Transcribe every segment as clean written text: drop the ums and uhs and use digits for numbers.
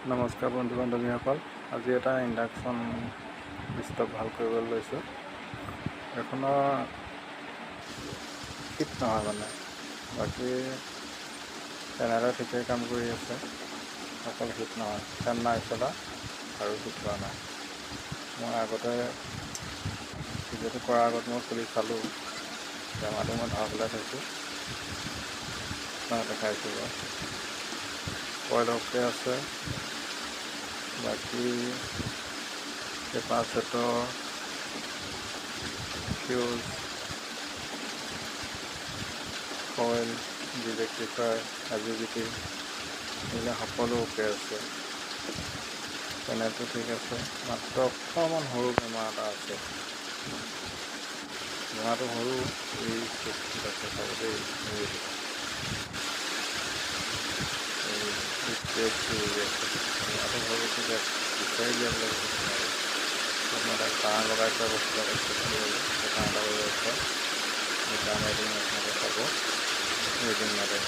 নমস্কাৰ বন্ধু বান্ধৱীসকল, আজি এটা ইণ্ডাকশ্যন ষ্ট'ভ ভাল কৰিবলৈ লৈছোঁ। এইখনৰ হিট নহয়, মানে বাকী পেনেলে ঠিকেই কাম কৰি আছে, অকল হিট নহয়। ফেন নাই চলা আৰু হিট হোৱা নাই। মই আগতে ভিডিঅ'টো কৰাৰ আগত মই খুলি চালোঁ, বেমাৰটো মই ধৰা পেলাই থৈছোঁ, দেখাইছোঁ বাৰু। কইল অ'কে আছে, বাকী capacitor, fuse, coil, rectifier, I G B T, এইবিলাক সকলো অ'কে আছে। পেনেলটো ঠিক আছে, মাত্ৰ অকণমান সৰু বেমাৰ এটা আছে। বেমাৰটো সৰু, এই চুকটোত আছে, চাব দেই। এই ক্ৰেকটো উৰি আছে। বেমাৰটো সৰু, কিন্তু বিচাৰি উলিয়াবলৈ বহুত সময় লাগে। মই তাত তাঁৰ লগাই পেলাই বস্তু এটা ল'লোঁ। তাঁৰ এটা আছে, মিটাৰ মাৰি দিম, আপোনালোকে চাব। ৰিডিং মাৰে।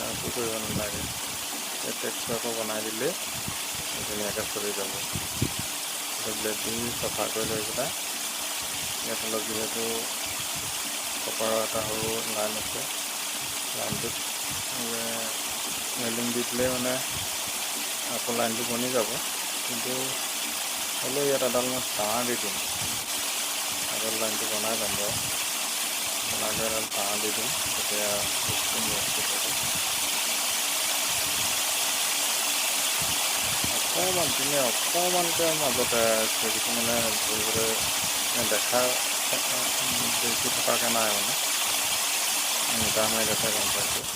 একো কৰিব নালাগে, এই টেক্সটো আকৌ বনাই দিলেই ধুনীয়াকৈ চলি যাব। ব্লেড দি চফা কৰি লৈ পেলাই, ইয়াত অলপ যিহেতু কপাৰৰ এটা সৰু লাইন আছে, লাইনটোত ৱেল্ডিং দি দিলেই মানে আকৌ লাইনটো বনি যাব। কিন্তু হ'লেও ইয়াত এডাল মই তাঁৰ দি দিম। আগত লাইনটো বনাই ল'ম বাৰু, বনাই লৈ এডাল তাঁৰ দি দিম, তেতিয়া বস্তু মজবুত হ'ব। অকণমান তেনে অকণমানকৈ মাজতে আছে, যিটো মানে ধৰিবলৈ দেখা দেখি থকাকৈ নাই, মানে মিটাৰ মাৰি দেখাই গম পাইছোঁ।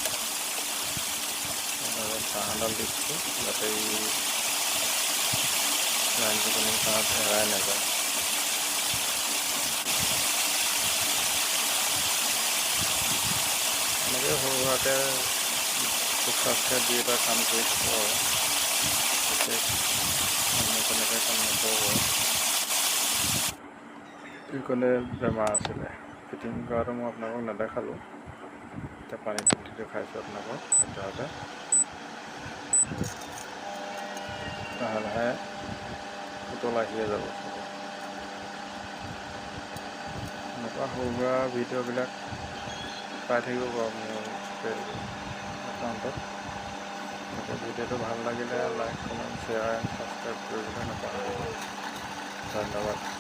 তাঁৰডাল দি দিছোঁ যাতে ই লাইনটো কোনো কাৰণত এৰাই নাযায়। এনেকৈ সৰু সুৰাকৈ টুক টাককৈ দুই এটা কাম কৰি থাকোঁ আৰু বিশেষ মই তেনেকৈ কাম নকৰোঁ বাৰু। এইকণে বেমাৰ আছিলে, ফিটিং কৰাটো মই আপোনালোকক নেদেখালোঁ। এতিয়া পানীটো দি দেখাইছোঁ আপোনালোকক। সদ্যহতে লাহে লাহে উতল আহিয়ে যাব চাগে। এনেকুৱা সৰু সুৰা ভিডিঅ'বিলাক পাই থাকিব বাৰু মোৰ ফেচবুক একাউণ্টত। গতিকে ভিডিঅ'টো ভাল লাগিলে like, comment, share and subscribe কৰিবলৈ নাপাহৰিব। ধন্যবাদ।